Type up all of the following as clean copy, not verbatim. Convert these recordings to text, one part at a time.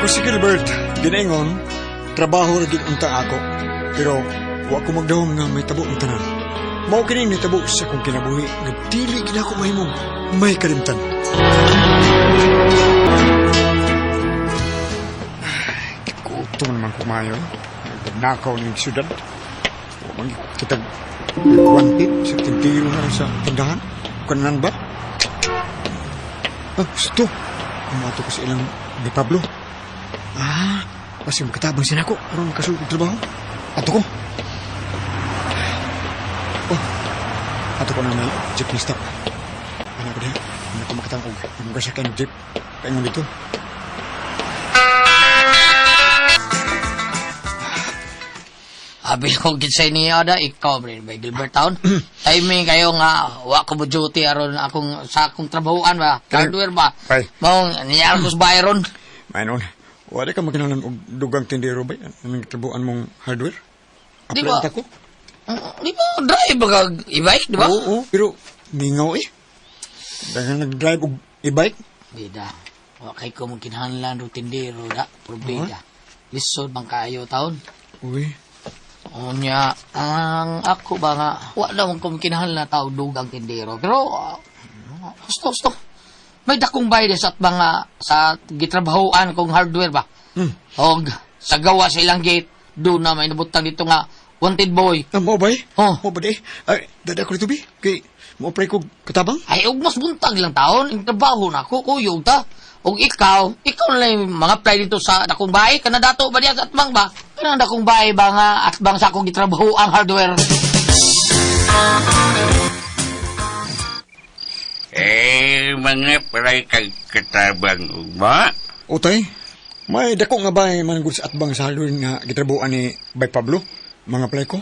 Ko si Gilbert, ginaingon, trabaho ra gid unta ako. Pero wa ko magdahom nga may tabo ang tanan. Mao kini nitabo sa akong kinabuhi nga dili gid ako mahimong may kalimtan. Ay, gutom naman ko maayo. Nakaw ng syudad. Wa man kitag wanted sa tintiro na sa tindahan. Kanan ba? Ah, gusto. Umato ko sa ilang ni Pablo. Ah, kasi makatabang siya nako aron makasulod og trabaho. Ato ko. Oh, ato ko na may jeepney stop. Ano ko diha? Ano ko makatang og mga sakyan og jeep. Paingon dito. Abi ko gid sa niya da ikaw bre by Gilbert Town. Timing kayo nga wa ko mo duty aron akong sa akong trabahoan ba. Hardware ba. Ay. Mao niyar ko sa Byron. Mayroon. Wala ka makinahanglan og dugang tindero ba? Anong trabuan mong hardware? Di ba? Apply ko? Di ba drive ba kag e-bike, di ba? Oo, oo, pero mingaw eh. Dahil nag-drive og e-bike. Bida. Wa kay ko mo kinahanglan og tindero da, pero bida. Lisod man kaayo taon. Uy, Unya, ang ako ba nga, wa na mong kinahanglan tao dugang tindero. Pero, gusto, gusto. May dakong bayad sa at mga sa gitrabahoan kong hardware ba. Og sa gawa sa ilang gate, doon na may nabutang dito nga wanted boy. Ah, mo ba eh? Oh. Mo ba di? Ay, dada ko dito bi. Kay, mo apply ko katabang? Ay, og mas buntag lang taon, ang trabaho na ako, kuyog ta. Og ikaw, ikaw na lang yung mga apply dito sa dakong bahay, kana dato ba diya sa atbang ba? Kana dakong bahay ba nga atbang sa akong gitrabaho ang hardware? Eh, mga paray kag katabang ugma. O tay, may dako nga bay man gud sa atbang sa hardware nga gitrabuan ni Bay Pablo. Mga apply ko.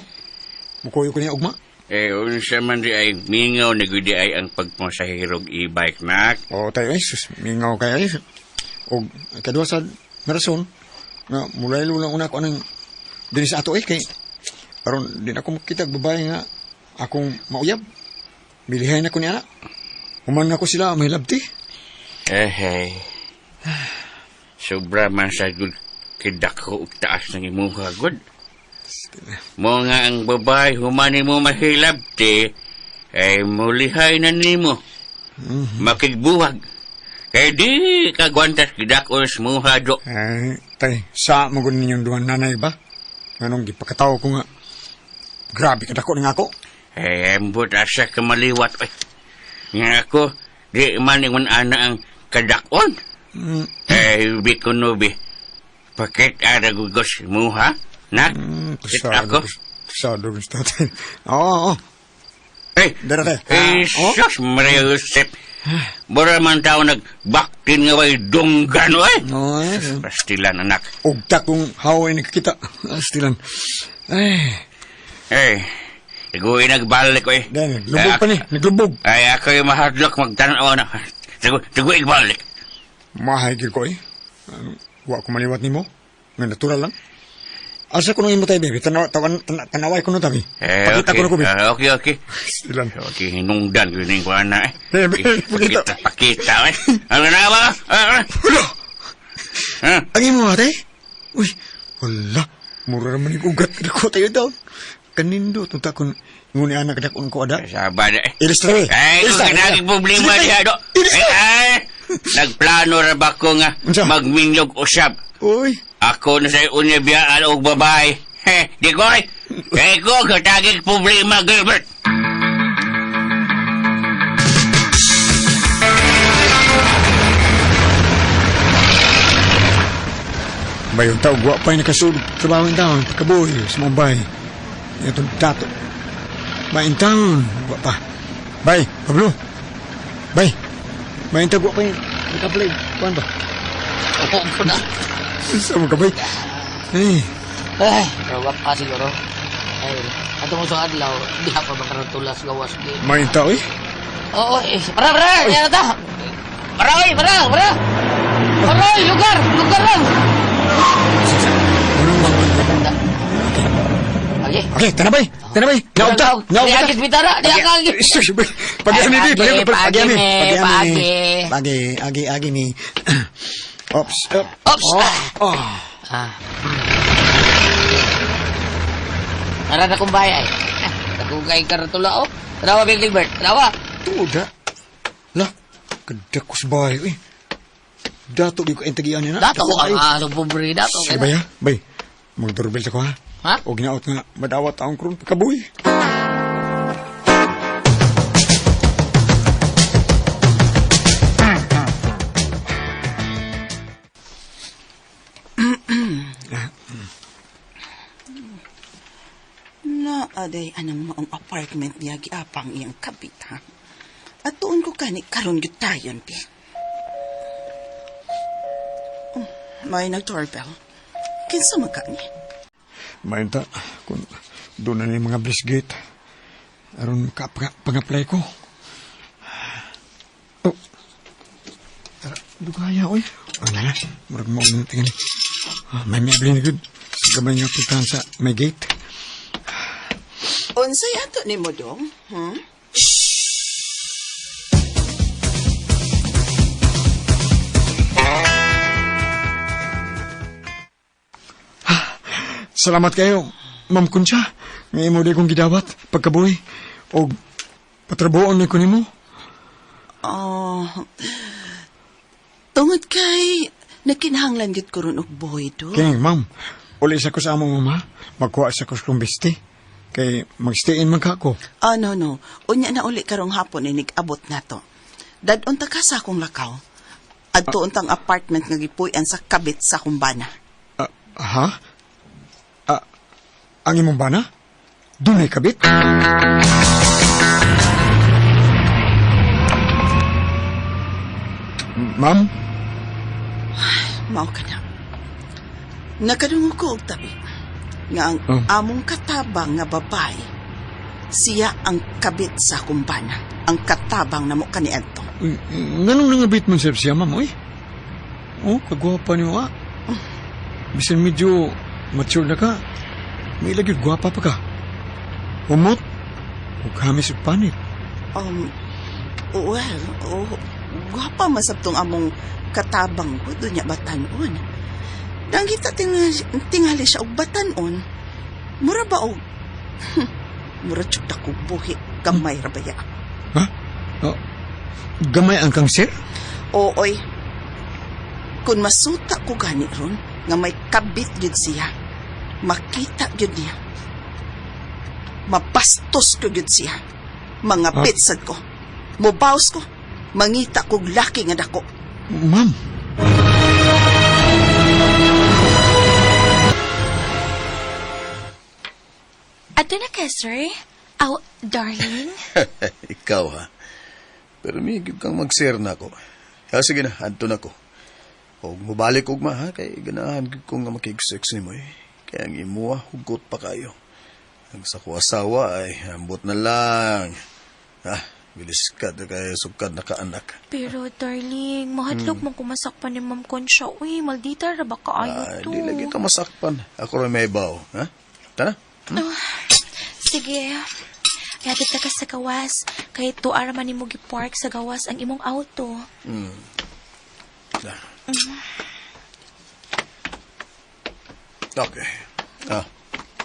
Mukuyo ko niya ugma. Eh, unsa man di ay mingaw na gud di ay ang pagpasahirog e-bike nak. O tay, ay, sus, mingaw kay ay. Og kadua sa nga rason nga mulaylo lang una ko anang dinhi sa ato eh kay aron di na ako makita og babae nga akong mauyab. Bilihay na ko niya na. Human na ko sila may labti. Eh, hey. Sobra man sa gud kidako og taas ng imuha gud. Mo nga ang babae humani mo mahilabti, ay mulihay na nimo. Makigbuhag. Kay di kagwantas kidako sa muha do. Ay, tay, sa mo gud ninyong duhan nanay ba? Nganong gipakatawo ko nga. Grabe kadako ning ako. Eh, ambot asa ka maliwat. Ay, nga ako, di man ingon ana ang kadakon. Eh, bi ko no bi. Pakit ara gugos mo ha? Nak? Kit ako? Kusado gusto tatay. Oo, oo. Eh, Dara tayo. eh, Oh? sus, Maria Josep. Bura man tao nagbaktin nga way dunggan, oy. Oo, eh. Pastilan, anak. Ugta kung haway nakikita. Astilan. Ay, Eh, iguwi nagbalik, oy. dahil naglubog pa ni. Naglubog. Ay, ako yung mahadlok magtanaw na. Tago igbalik. Mahigil ko eh. Ano, wa ko maliwat nimo. Nga natural lang. Asa ko nung imo tayo, baby? Tanaway ko nung tabi. Eh, Pakita okay. ko na ko, baby. Ah, okay, okay. Astilan. Okay, hinungdan ko yung kuha na eh. Eh, pakita. Pakita, pakita eh. Ano na ba? Ah, ah. Wala! Ah, Ang imo ate? Uy, wala. Mura naman yung ugat. Kadako tayo daw. Kanindo, tunta kun nguni anak kadakon ko ada. Saba na eh. Ilis na eh. Ay, Ilis kung na, kanaging problema Sige, diha do. Ilis Eh, na. ay, nagplano ra ba ko nga Unsa? magminyog usab. Uy, Ako na sa unya biyaan og babae. Heh, di ko eh. Kay ko katagig problema, Gilbert. Bayon tao, wa pa'y nakasulog trabaho in town, pagkabuhi sa mga bay. Itong dato. Bay in town, wa pa. Bay, Pablo. Bay, bay in town, wa pa'y nakaplay. Kuan ba? Oo ko na. Sa mga kabay. Ay, Ay, pero wa pa siguro. Ay, ato mo sa adlaw, di pa makaroon tulas gawas di. may in tao eh. Oo, eh, para, para, yan na ta. Para, oy, para, para. Para, oy, lugar, lugar lang. Okay. Okay, tanabay, tanabay. Naugta, naugta. Di agis bitara, di agis. Sus, bay. Pagyami, Ay, bi, agi, pagyami, pagi, pagyami. me, Pagi, agi, agi mi. Ops, up. Ops! Oh, oh. Ah. Tara na kong bahay ay. Dagugay ka na tula, oh. Tarawa, Building Bird. Tarawa. Tuod, ha? La, kadakos bahay, uy. Dato, di ko intagian niya na. Dato ko ang ano, pobre. Dato. Sige ba ya? Bay, magdoorbell sa ko, ha? Ha? O ginaot nga, madawat ang krun pagkabuhi. Na, aday, anang maong apartment niya giapang iyang kabit, ha? At tuon ko kani karon gyud tayon, pi. Oh, may nag-doorbell. Kinsa man kani? Mainta, kung doon na ni mga bliss gate. Aron ka pang-apply ko. Oh. Tara, dugaya, oy. Oh, na na. Murag mo na tingin. Ah, may may na good. Sa gamay nga puntahan sa may gate. Unsay ato nimo dong? Salamat kayo, Ma'am Concha. Nga imo di kong gidawat pagkabuhi. O patrabuon ni ko nimo. Oh. Tungod kay nagkinahanglan gyud ko ron og boy do. Kaya, ma'am, uli sa ko sa among mama. Magkuha sa ko sa kong besti. Kay magstayin man ka ko. Ah, no, no. Unya na uli karong hapon inig abot na to. Dadon ta ka sa akong lakaw. Adto untang apartment nga gipuy-an sa kabit sa akong bana. Ah, ha? Ah, ang imong bana? Dunay kabit? Ma'am? Mao ka na. Nakadungog ko og tabi nga ang Oh. among katabang nga babae siya ang kabit sa akong bana. Ang katabang namo kaniadto. Uy, nganong nangabit man sir siya, ma'am, uy? Oh, kagwapa niyo, ah. Bisan medyo mature na ka, may lagi gwapa pa ka. Umot, ug hamis ug panit. Well, oh, gwapa man sab tong among katabang ko doon niya batanon. Nangita tingali siya og batanon. Mura ba og mura jud ako buhi gamay ra baya. Ha? Oh, gamay ang kang sir? Ooy. Kung masuta ko gani ron nga may kabit gyud siya. Makita gyud niya. Mabastos ko gyud siya. Mga Ah. pitsad ko. Mubaws ko. Mangita kog laki nga dako. Ma'am, Ato na ka, sir. Aw, darling. Ikaw ha. Pero may kang mag-share na ako. Ha, sige na, adto na ko. Og mubalik og ma ha, kay ganahan gyud ko nga makig-sex nimo eh. Kaya ang imuha, hugot pa kayo. Ang sa ko asawa ay ambot na lang. Ha, bilis ka to kay sukad na kaanak. Pero, darling, mahadlok mong kumasakpan ni Ma'am Concha. Uy, maldita ra ba kaayo Ah, to? di lagi ka masakpan. Ako rin may baw, ha? Tara. Sige. Yatid ta ka sa gawas. Kay tuara man nimo gi-park sa gawas ang imong auto. Na. Okay. Ah,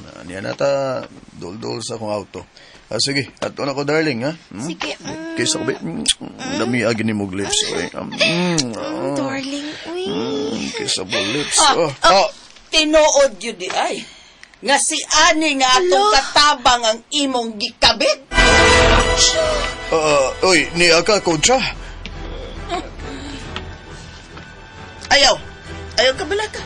na, niya na ta dol-dol sa akong auto. Ah, sige, ato na ko, darling, ha? Hmm? Sige. Mm, Kaysa ko ba? Dami agi ni mong lips. Oy. Darling, uy. Kaysa mo lips. Oh. Oh. Tinuod yun di ay. Nga si ani nga atong Alo. katabang ang imong gikabit. Ah, oy, niya ka, kontra. Ayaw. Ayaw ka bala ka.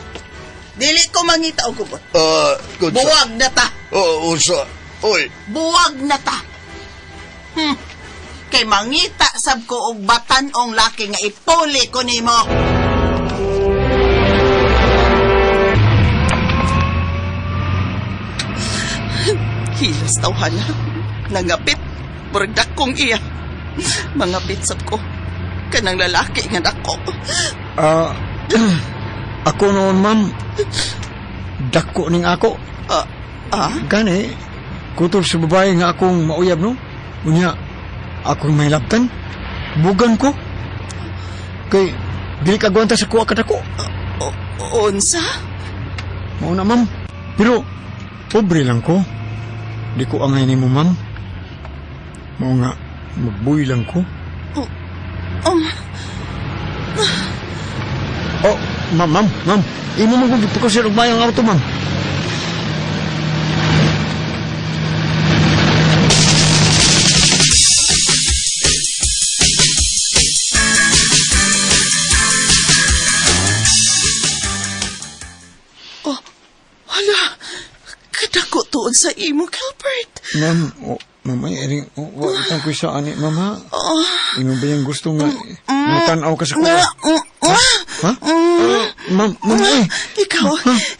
Dili ko mangita og kubot. Ah, kontra. Buwag na ta. Oh, unsa. Oy, Buwag na ta. Kay mangita sab ko og batan-ong laki nga ipuli ko nimo. Hilas tawhana. Nangapit. Murag dakong iya. Mangapit sab ko. Kanang lalaki nga dako. Ah, ako noon, ma'am, dako ning ako. Ah, ah? Gani, kutol sa babae nga akong mauyab, no? Unya, akong may labtan. Bugan ko. Kay, Dili ka gwanta sa kuha kadako. O, unsa? Mao na, ma'am. Pero, pobre lang ko. Di ko angay nimo, ma'am. Mao nga, magbuy lang ko. Um, Oh, ma'am, ma'am, ma'am. Imo man kong gipakosir og mayong auto, ma'am. Oh, hala. Kadako tuon sa imo, Gilbert. Ma'am, oh, ma'am, ay, ering, oh, wa itang ko sa ani, ma'am, ha? Oh, Imo ba yung gusto nga, matanaw ka sa kuha? nga, ah, Ha? Ah, ma'am, ma'am, ay. Ikaw,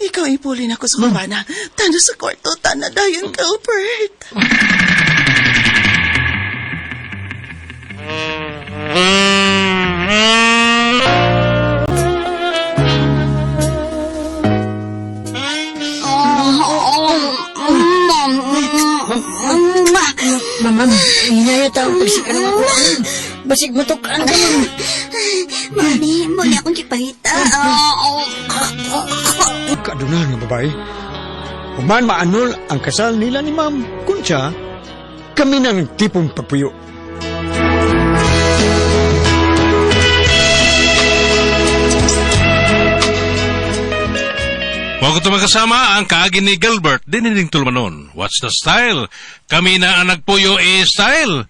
ikaw ipulin ako sa kubana. Tano sa kwarto, tana dayon, Gilbert. Ma'am, ma'am, hinaya tao pagsika ng ako. Basig matukaan ka, ma'am. Mami, muli akong gipangita. Kadunahan nga babae. Human maanol ang kasal nila ni Ma'am Concha, kami na ng tipong pagpuyo. Huwag ko magkasama ang kaagi ni Gilbert, dinining tulmanon. What's the style? Kami na ang nagpuyo e style.